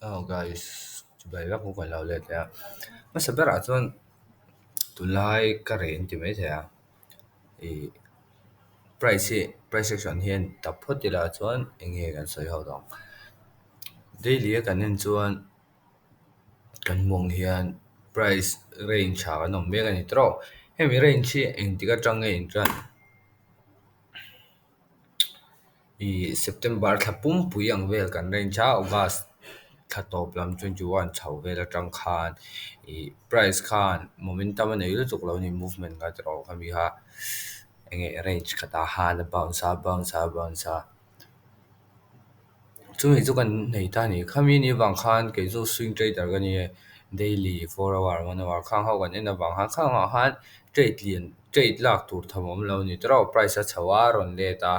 Oh guys, chibai vek u kan lo let leh a. Hmasa berah chuan tunlai ka reh an ti maithei a, ih price hi price action hian tap phawt ila chuan eng nge kan sawi ho tawh ang. Daily a kan en chuan kan hmuh ang hian price range ah kan awm mek a ni tawh. Hemi range hi engtik atang nge intan? Ih September thla pumpui ang vel kan range a, August thla tawp lam 21 chho vel atang khan ih price khan momentum a nei lutuk lo a ni movement kha tawh khami kha eng nge range khatah khan a bounce a bounce a bounce a chumi chu kan nei ta a ni. Khami ni avang khan kei chu swing trader ka ni e, daily 4 hour 1 hour khang ho kan en avang khan khang ah khan trade lian trade lak tur tham a awm lo a ni tawh price a chho a rawn let a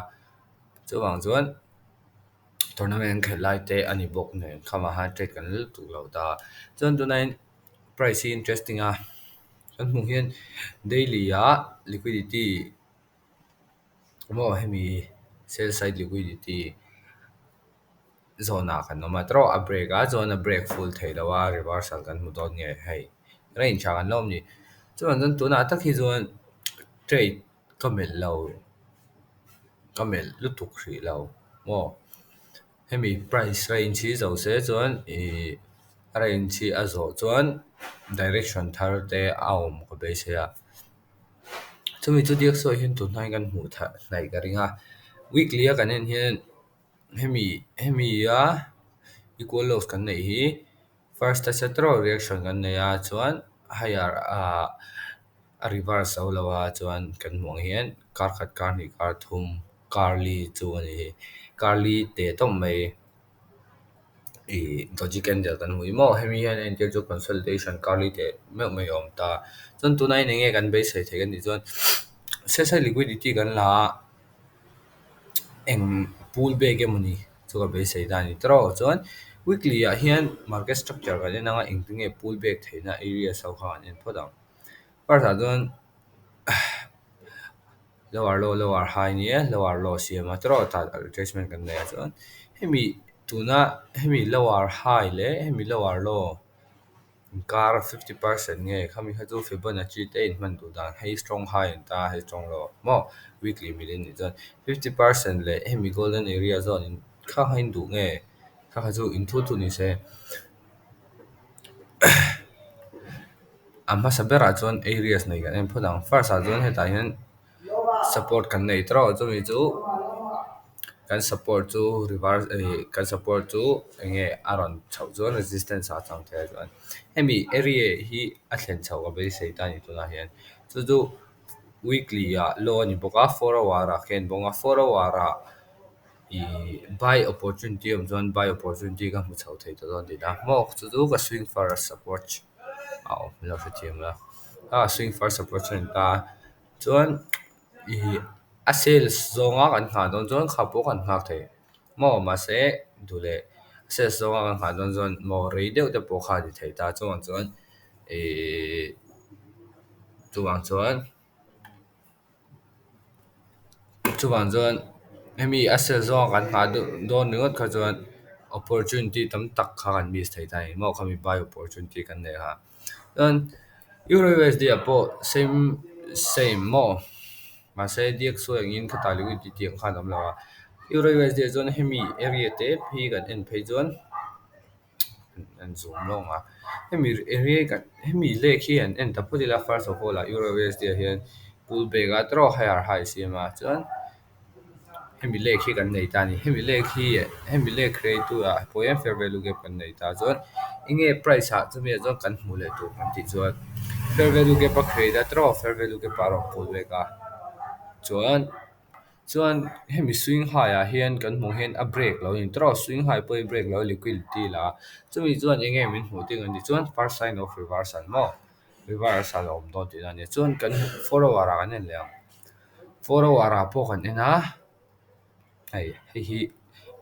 chuvang chuan tournament an khelh lai te a ni bawk nen khamah khan trade kan la lutuk lo ta. Chuan tunah hian price hi interesting a kan hmuh hian daily ah liquidity maw hemi sell side liquidity zawn ah kan awm a tawh a break a chuan a break full thei lo a reversal kan hmu dawn nge hei range ah kan la awm a ni. Chuvang chuan tunah tak hi chuan trade ka melh lo ka melh lutuk hrih lo maw hemi price range hi zo se chuan ih a range hi a zawh chuan direction thar te a awm ka beisei a. Chumi chu DXY hian tun hma hian kan hmuh hnaih ka ring a, weekly a kan en hian hemi hemi a equal lows kan neih hi first touch atawrh reaction kan nei a chuan higher ah a reverse zo lo a chuan kan hmuh ang hian kar khat kar hnih kar thum kar li chu a ni hi kar li teh tawp mai ih doji candle kan hmu hi maw hemi hian a entir chu consolidation kar li teh meuh mai a awm ta chuan tunah hian eng nge kan beisei theih kan tih chuan sell side liquidity kan la a eng pull back emawni chu ka beisei ta a ni tawh chuan weekly ah hian market structure kan en anga engtin nge pull back theihna areas ho kha kan en phawt ang. First ah chuan lower low lower high nia lower low siam a tawh tah retracement kan nei a chuan hemi tuna hemi lower high leh hemi lower low inkar 50% nge khami kha chu Fibonacci te in hman duh dan hei strong high an ta hei strong low maw weekly mil in nih chuan 50% leh hemi golden area zawn in kha kha in duh nge kha kha chu in thu thu ni se. A hmasa berah chuan areas nei kan en phawt ang first ah chuan hetah hian support kan nei tawh chumi chu kan support chu reverse ih kan support chu eng nge a rawn chhoh chuan resistance ah a chang thei a chuan hemi area hi a thlen chhoh ka beisei ta a ni tunah hian chu chu weekly ah low a ni bawk a 4 hour ah khian bawng a 4 hour ah ih buy opportunity a awm chuan buy opportunity ka hmu chho thei ta dawn tihna maw chu chu ka swing first approach a awm lo hrethiam la a swing first approach a ni ta chuan ih a sales zawnga kan nghah dawn chuan kha pawh kan nghak thei maw mahse duh leh sales zawnga kan nghah dawn chuan maw rei deuh te pawh kha a ni thei ta chuvang chuan ih chuvang chuan chuvang chuan hemi a sales zawnga kan nghah dawn ringawt kha chuan opportunity tam tak kha kan miss thei ta a ni maw khami buy opportunity kan neih kha chuan Euro USD ah pawh same same maw mahse DXY angin khatah liquidity ang khan a awm lo a Euro USD ah chuan hemi area te hi kan en phei chuan an zoom lawng a hemi area kan hemi lek hi an en ta phawt ila first of all ah Euro USD ah hian pull back a tawrh higher high siam a chuan hemi lek hi kan nei ta a ni hemi lek hi hemi lek create tu ah pawh hian fair value gap kan nei ta chuan eng nge price ah chumi ah chuan kan hmuh leh tur kan tih chuan fair value gap a create a tawrh fair value gap ah a rawn pull back a chuan chuan hemi swing high ah hian kan hmuh hian a break lo a ni tawrh swing high pawh hi break lo liquidity la chumi chuan eng nge min hmuh tir kan tih chuan first sign of reversal maw reversal a awm dawn tihna a ni chuan kan 4 hour ah kan en leh ang 4 hour ah pawh kan en a hei hei hi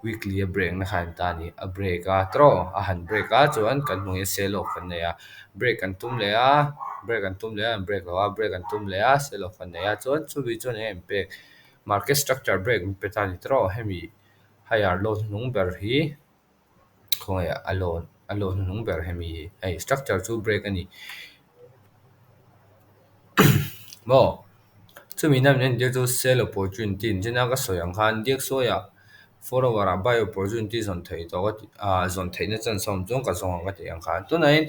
weekly a break na kha an ta a ni a break a tawrh a han break a chuan kan hmuh hian sell off kan nei a break kan tum leh a break an tum leh a an break lo a break an tum leh a sell off kan nei a chuan chumi chuan eng nge min pek market structure break min pe ta a ni tawrh hemi higher low hnuhnung ber hi. Khawnge a low a low hnuhnung ber hemi hi hei structure chu break a ni maw chumi na min entir chu sell opportunity nichina ka sawi ang khan DXY ah 4 hour ah buy opportunity zawn theih tawh ka ti zawn theihna chance a awm chuan ka zawng ang ka tih ang khan. Tunah hian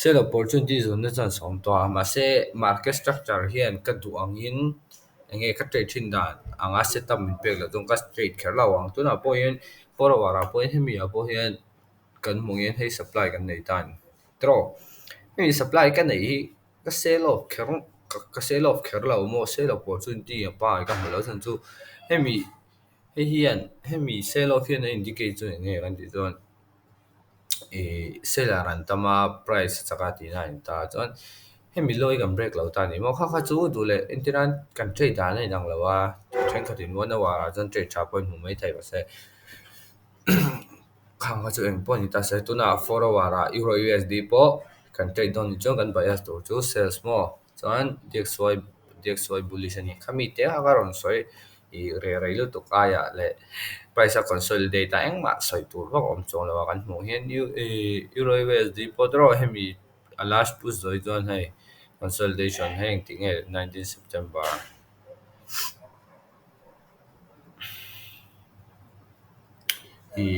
sell opportunity zawnna chance a awm tawh a, mahse market structure hian ka duh angin enge ka trade thin dan anga setup min pek loh chuan ka trade kher lo ang. Tunah pawh hian 4 hour ah pawh hian hemi ah pawh hian kan hmuh hian hei supply kan nei ta ani tiraw. Hemi supply ka neih hi ka sell off kher ka sell off kher lo maw, sell opportunity a pangai ka hmu lo chhan chu hemi hei hian hemi sell off hian a indicate chu eng nge kan tih chuan seller an tam a, price a chak a tihna a ni ta. Chuan hemi low hi kan break lo ta a ni maw, kha kha chu duh leh entirnan kan trade dan a inang lo a, thenkhatin 1 hour ah chuan trade tha pawh in hmu maithei mahse khang kha chu eng pawh ni ta se. Tunah 4 hour ah Euro USD pawh kan trade dawn ni chuan kan bias tur chu sales maw, chuan DXY DXY bullish a ni. Khami te kha ka rawn sawi i reh rei lutuk aiah leh price a consolidate a, engmah sawi tur vak a awm chuang lo a. Kan hmuh hian Euro USD pawh tiraw hemi a last push zawh hi chuan hei consolidation hei engtik nge 19 September i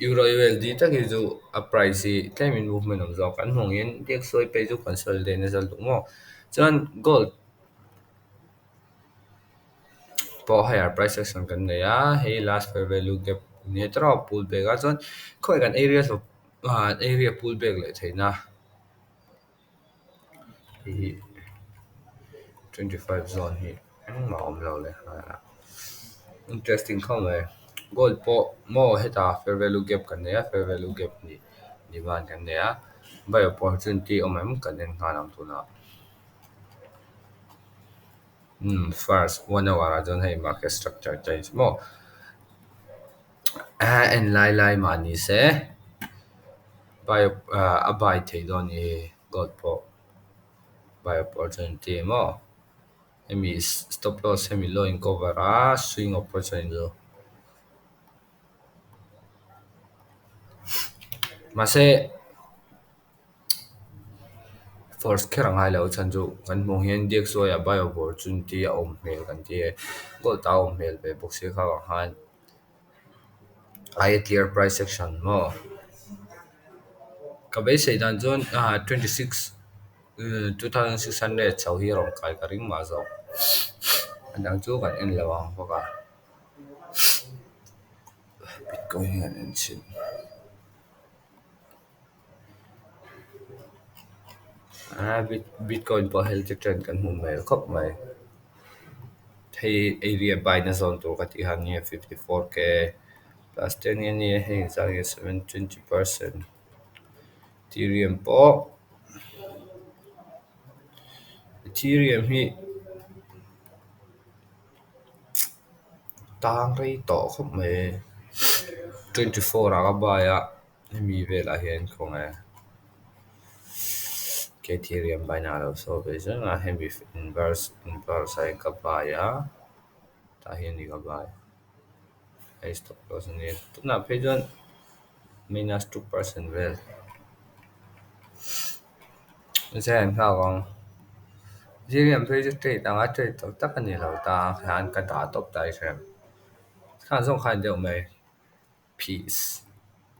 Euro USD tak hi chu a price hi tlemin movement awm zawk. Kan hmuh ang hian DXY pay chu consolidate nasa lutuk maw. Chuan gold pawh higher price action kan nei a, hei last fair value gap nia tiraw pull back a, chuan khawi kan areas of area pull back leh theihna hei hi 25 zone hi engmah a awm lo leh nghal a, interesting khawp mai. Gold pawh maw hetah fair value gap kan nei a, fair value gap ni demand kan nei a, buy opportunity awm em kan en nghal ang tunah. First 1 hour ah chuan hei market structure change maw en lai lai mah ni se buy a buy theih dawn ni gold pawh buy opportunity maw hemi stop loss hemi low in cover a, swing opportunity chu mahse force kher a ngai lo chhan chu kan hmuh hian DXY ah buy opportunity a awm hmel kan ti e, gold ah a awm hmel ve bawk sia kha vang khan aia clear price action maw ka beisei dan chuan 26 2600 chho hi a rawn kai ka ring mah zawk. A dang chu kan en lo ang bawk a, bitcoin hi kan en chhin. Bitcoin pawh healthy trend kan hmuh hmel khawp mai. Hei area buy na zawn tur ka tih khan nge 54K plus 10 nge nia hei zat nge 720%. Ethereum pawh Ethereum hi tang rei tawh khawp mai. 24 ah ka buy a, hemi velah hian khawnge Ethereum buy na lo sawi ve zel a, hemi inverse inverse ah hian ka buy a, tah hian ni ka buy. Hei stop loss a nia, tunah phei chuan minus 2% vel. Zai an nghak ang. Ethereum phei chu trade anga trade tak tak a ni lo ta khan ka dah tawp ta i hrem. Khan zawng khan deuh mai. Peace.